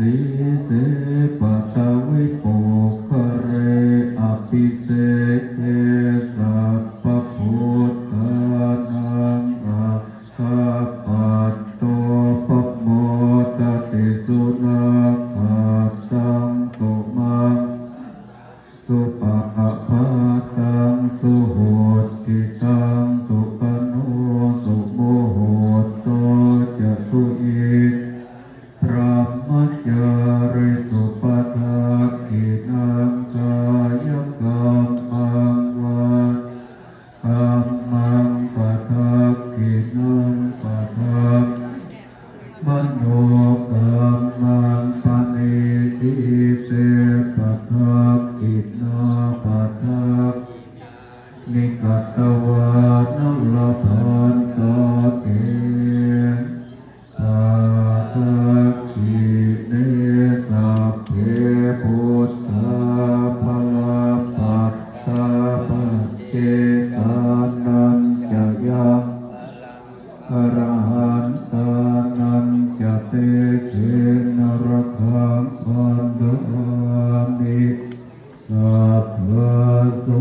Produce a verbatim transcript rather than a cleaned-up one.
sīse paṭhavipokkhare abhiseke sabbabuddhānaṃ aggappatto pamodati. Sunakkhattaṃ sumaṅ supabhātaṃ suhuṭṭhitaṃ sukhaṇo sumuhutto ca suyiṭṭhaṃ brahmacārisu padakkhiṇaṃ kāyakammaṃ vācākammaṃ padakkhiṇaṃ padak manokammaṃ paṇidhī te padakkhiṇā padakkhiṇāni katvāna labhantatthe padakkhiṇe. Sabbe buddhā balappattā paccekānañca yaṃ arahantānañca tejena rakkhaṃ bandhāmi sabbaso.